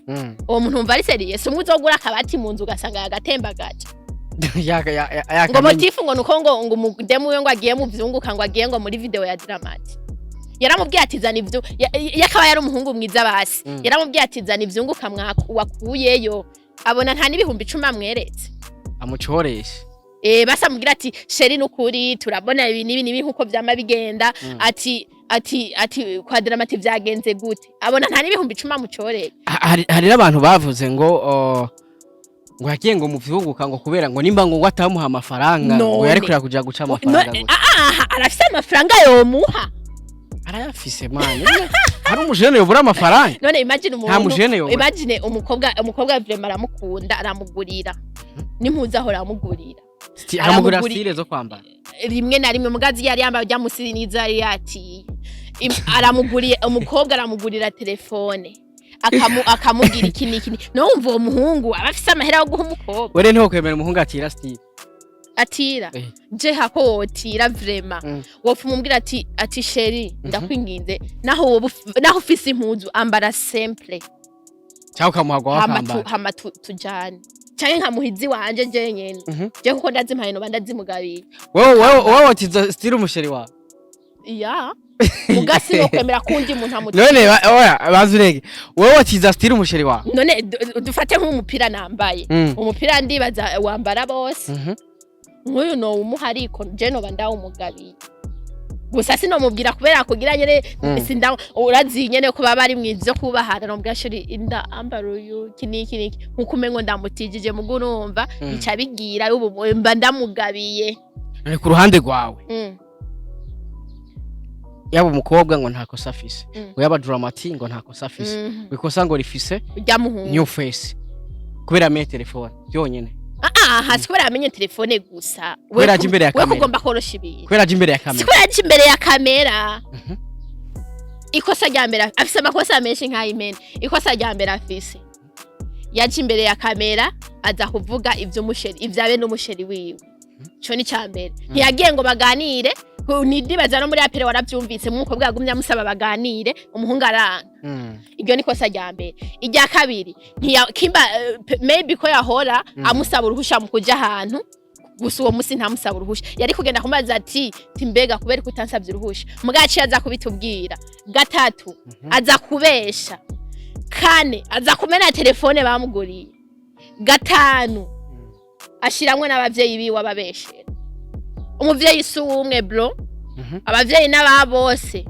Uwo muntu wumva ari sérieux? Si umwe uzogura akabati mu nzu ugasanga yagatembagaje. Ngo motif ngo nuko ngo umudemu we ngo agiye mu vyunguka, ngo agiye ngo muri video ya Dramati. Yaramubwiye ati zana ivyo yakaba yari umuhungu mwiza basi. Yaramubwiye ati zana ivyunguka wakuyeyo, abona nta n'10,000 amweretse. Amucoreshe. Basi amubwira ati chéri, nukuri turabona ibi n'ibi n'ibi nkuko vyama bigenda. Ati kwa Dramati vyagenze gute? Abona nta n'10,000 amucoreye. Hari n'abantu bavuze ngo ngo yagiye ngo mu vyunguka ngo kubera ngo nimba ngo atamuha amafaranga ngo None. yari kurira kuja guca amafaranga No, gusa. ah, ah, arafise amafaranga yomuha. Arayafise man, hari umujene yobura amafaranga? None imagine Nta umuntu, mujene yobura. imagine umukobwa vraiment aramukunda, aramugurira n'impuzu, ahora amugurira. Aramugurira Aramuguri- style zo kwambara. Rimwe na rimwe mugazi yari yambaye ujya musi nizo yari yatiye. Aramuguriye, umukobwa aramugurira telefone, akamugira iki n'iki. No wumva uwo muhungu aba afise amahera yo guha umukobwa? Were ntiwokwemera umuhungu atira style? Atira? Eh. Je hako wotira vraiment, wopfa umubwira ati chéri, ndakwinginze, naho woba naho ufise impuzu, ambara simple. Cyangwa ukamuha gwa Hama wakambara. Hama tujane canke nkamuha iziwanje je nyene. Je kuko ndazimpaye noba ndazimugabiye. Wewe wotiza style umuchéri wawe? Iya, mugasi no kwemera kundi muntu amutira. None oya, bazurege, wewe wotiza style umuchéri wawe? None dufate nk'umupira nambaye. Umupira ndibaza wambara bose. Nk'uyu no umuha, ariko je noba ndawumugabiye gusa, sinomubwira kubera kugira nyene sinda urazi nyene ko baba bari mw'ivyo kubahana. Nomubwira chéri, inda ambara uyu, iki n'iki n'iki, nkuko umengo ndamutijije, mugo urumva bica bigira ubu mba ndamugabiye. None ku ruhande rwawe, yaba umukobwa ngo nta kosa afise, ngo yaba Dramati ngo nta kosa afise, ikosa ngo rifise Urya muhungu. New Face kubera amenye telefone byonyene. Ah, hasi kubera amenye telefone gusa. Kubera aje imbere ya We kamera. kugomba korosha ibintu. Kubera aje imbere ya Si kamera. kubera aje imbere ya kamera. Ikosa rya mbere, afise amakosa menshi nk'ayimene. Ikosa rya mbere afise, yaje imbere ya kamera aza kuvuga ivy'umuchéri, ivyabe n'umuchéri wiwe. Ico ni ca mbere. Ntiyagiye ngo baganire. Ntidibaza no muri appel waravyumvise, umukobwa yagumye amusaba baganire, umuhungu aranga. Iryo ni kosa rya mbere. Irya kabiri, ntiya kimba maybe ko yahora amusaba uruhusha mu kuja ahantu, gusa uwo musi ntamusaba uruhusha. Yari kugenda kumubaza ati mbega kubera ko utansabye uruhusha? Mugaciye aza kubitubwira. Gatatu, aza kubesha. Kane, aza kumena telefone bamuguriye. Gatanu, ashiramwe n'abavyeyi biwe ababeshera. Umuvyeyi si umwe bro. Abavyeyi n'aba bose.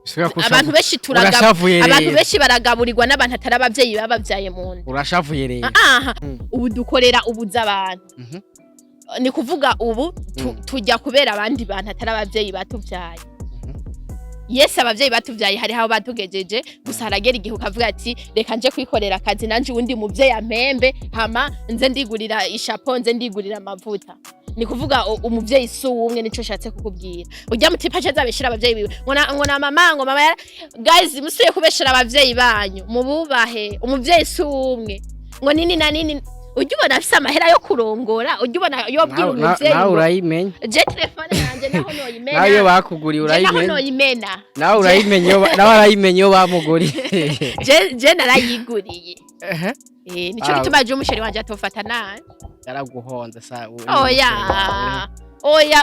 Bisubira ko Abantu benshi turagab urashavuye abantu rero. benshi baragaburirwa n'abantu atari abavyeyi babavyaye mu nda. Urashavuye rero. Aha. Ubu dukorera ubuza abantu. Ni kuvuga ubu tujya kubera abandi bantu atari abavyeyi batuvyaye. Yes, abavyeyi batuvyaye hariho aho batugejeje, gusa haragera igihe ukavuga ati: "Reka nje kwikorera akazi nanje, uwundi muvyeyi ampembe, hama nze ndigurira ishapo, nze ndigurira amavuta." Ni kuvuga umuvyeyi si uwumwe. Nico nshatse kukubwira. Urya mutipa aca azabeshera abavyeyi biwe ngo na mama, ngo mama guys, musuye kubeshera abavyeyi banyu, mububahe. Umuvyeyi si uwumwe ngo nini na nini. Ujya ubona afise amahera yo kurongora, ujya ubona yobwira umuvyeyi Nawe ngo urayimenya. Je telefone yanje naho noyimena. Nawe iyo bakuguriye Je naho urayimenya. noyimena. Nawe urayimenya nawe arayimenya iyo bamuguriye. Je narayiguriye. Eh, nico Ah. gituma je umuchéri wanje atofata nabi. Yaraguhonze sa. Oya, oya,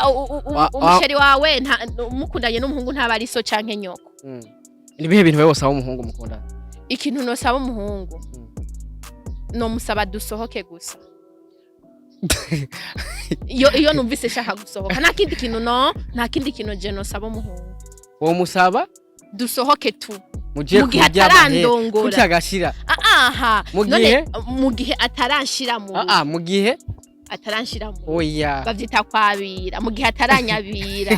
umuchéri wawe mukundanye n'umuhungu ntaba ari so canke nyoko. Ni ibihe bintu wewe usaba umuhungu mukundana? Ikintu nosaba umuhungu, nomusaba dusohoke gusa. Iyo numvise shaka gusohoka, nta kindi kintu, no nta kindi kintu je nosaba umuhungu. Uwo musaba? Dusohoke tu. Mugiye Mu gihe kurya amahera, atarandongora. kurya agashira. Aha. Mu None gihe? mu gihe ataranshira mu Ah ah, mu gihe ataranshira mu Oya. Bavyita kwabira. Mu gihe ataranyabira,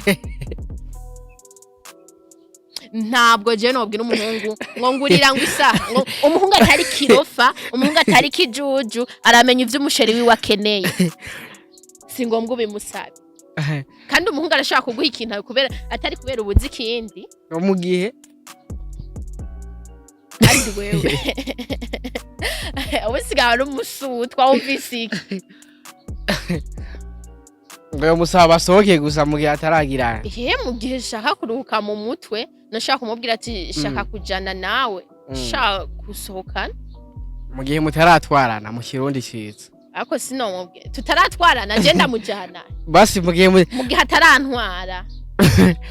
ntabwo je nobwira umuhungu ngo ngurira, ngo isaha, ngo umuhungu atari kirofa, umuhungu atari kijuju, aramenya ivyo umuchéri wiwe akeneye. Si ngombwa ubimusabe. Kandi umuhungu arashobora kuguha ikintu kubera atari kubera ubuzi ikindi. Mu gihe Kandi wewe ubu usigaye ari umusutwa, wumvise iki? Ngo uwo musaba basohoke gusa mu gihe ataragira. Ihe, mu gihe nshaka kuruhuka mu mutwe, nashaka kumubwira ati: "Shaka kujana nawe, shaka gusohokana." Mu gihe mutaratwarana, mu Kirundi ciza. Ariko sinomubwira tutaratwarana, je ndamujana. Basi mu gihe Mu gihe atarantwara.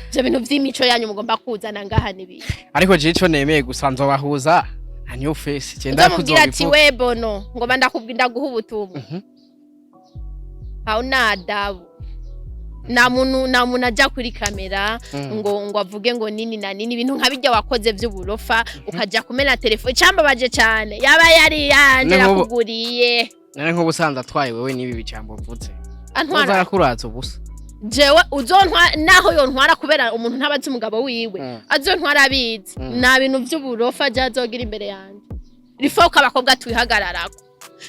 Ivyo bintu vy'imico yanyu mugomba kuzana ngaha n'ibiki? Ariko je ico nemeye gusa, nzobahuza na New Face, je Uzamubwira ati: ndakuzobivuga. "We bono, ngoma ndakubwira, ndaguha ubutumwa. Hauna adabu." Nta muntu aja kuri kamera ngo avuge ngo nini na nini, ibintu nka bijya wakoze vy'uburofa, ukaja kumena telefone. Icambabaje cane, yaba yari yanje nakuguriye. None nk'ubusanzwe atwaye wewe n'ibi bijambo mvuze, Antwara? uzarakuraza ubusa. Jewe uzontwa naho yontwara, kubera umuntu ntabazi umugabo wiwe, azontwara abizi. Nta bintu vy'uburofa je azogira imbere yanje. Rifo ko abakobwa twihagararako,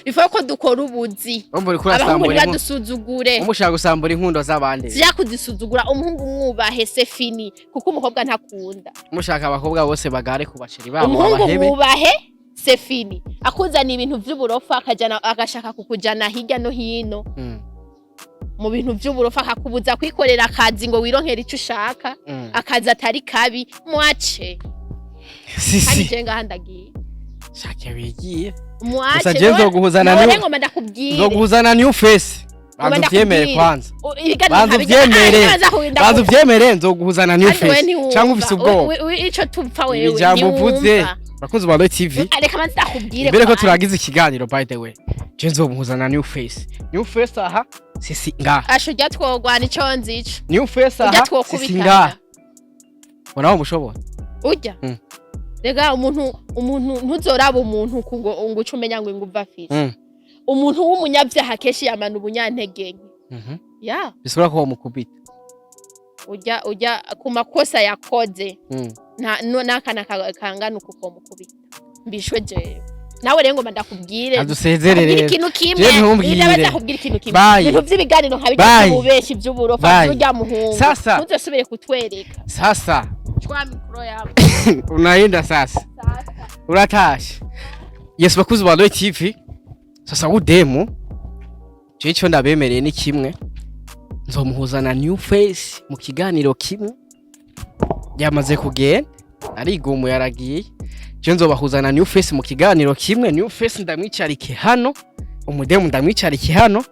rifo ko dukora ubuzi. Urumva uriko Abahungu urasambura ntibadusuzugure. Urumva ushaka gusambura inkundo z'abandi. Sija kuzisuzugura. Umuhungu mwubahe, c'est fini, kuko umukobwa ntakunda. Mushaka abakobwa bose bagare ku bachéri babo, Umuhungu babahebe. mwubahe, c'est fini. Akuzana ibintu vy'uburofa, akajana, agashaka kukujana hirya no hino mu bintu vy'uburofa, akakubuza kwikorera akazi ngo wironkere ico ushaka, akazi atari kabi, mwace. Si Kandi si. je ngaha ndagiye. Shaka wigiye. Mwace. Gusa je nzoguhuza na None ngoma ndakubwire. Nzoguhuza na New Face. Ngoma Banza uvyemere ndakubwire. kwanza. Ibiganiro Banza uvyemere. Banza uvyemere, nzoguhuza na New Kandi wewe Face. ntiwumva. Cyangwa ufise ubwoba? Ico tupfa wewe Ibijambo uvuze, ntiwumva. bakunzi ba Roy TV, Reka manze ndakubwire mbere ko kwanza. turagize ikiganiro, by the way, je nzomuhuza na New Face. New Face aha, Sisi ngaha. Asha, urya twogwana, ico nzi ico. New Face Urya aha, Sisi twokubitana. ngaha. Ubona mushobora? Urya rega umuntu ntuzoraba umuntu ku ngo uce umenya ngo inguvu afise. Umuntu w'umunyabyaha kenshi yamana ubunyantege nke. Ya. Bisubira ko mukubita. Urya ku makosa yakoze, nta no n'akana kangana uko komukubita mbishwe. Jewe nawe rero ngoma ndakubwire. Adusezere Ndakubwira rero. ikintu kimwe. Je ntumbwire. Ndabaza kubwira ikintu kimwe. Bye. Ibintu vy'ibiganiro nka bijya Bye. by'ububeshi, by'uburofa, Bye. by'urya muhungu, Sasa. ntuzosubire kutwereka. Sasa. Chukua mikro yako. Unaenda sasa. Sasa. Uratashe. Yes, bakuzi ba Roy TV. Sasa udemu, je ico ndabemereye ni kimwe: nzomuhuza na New Face mu kiganiro kimwe. Yamaze kugenda, arigumuye, yaragiye. Je nzobahuza na New Face mu kiganiro kimwe. New Face ndamwicarike hano, umudemu ndamwicarike hano,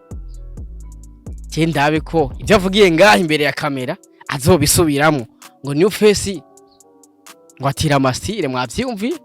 je ndabe ko ibyo avugiye ngaha imbere ya kamera azobisubiramo. Ngo New Face ngo atira amastyle, mwavyumviye?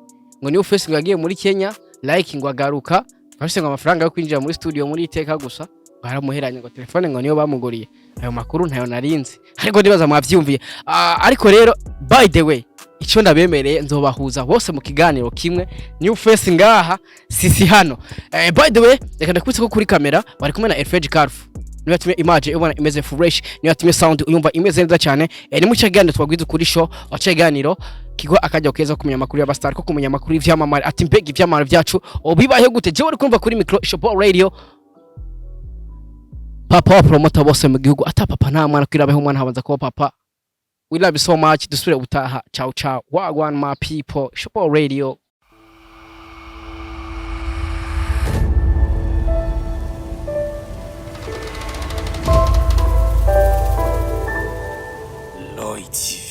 Ngo New Face ngo yagiye muri Kenya like, ngo agaruka afise ngo amafaranga yo kwinjira muri studio muri iteka gusa, ngo haramuheranye, ngo telefone ngo niyo bamuguriye. Ayo makuru ntayo narinzi, ariko ndibaza mwavyumviye. Ah, ariko rero by the way, icyo ndabemereye, nzobahuza bose mu kiganiro kimwe: New Face ngaha, Sisi hano. By the way, reka ndakubitse ko kuri kamera bari kumwe na Elfred Carf. Niyo yatumye image ubona imeze fresh, niyo yatumye sound uyumva imeze neza cyane. Ni mu kiganiro twagwiza kuri show waca iganiro kigo akajya keza kumenya amakuru y'abastar, ko kumenya amakuru y'ivyamamare, ati mbega ivyamamare byacu bibaye gute? Jewe uri kumva kuri micro Shop Radio, papa wa promoter bose mu gihugu, ata papa nta mwana kwirabeho, umwana habanza kuba papa. We love you so much. Dusubire ubutaha. Ciao ciao, wagwan my people. Shop Radio. Lloyd TV.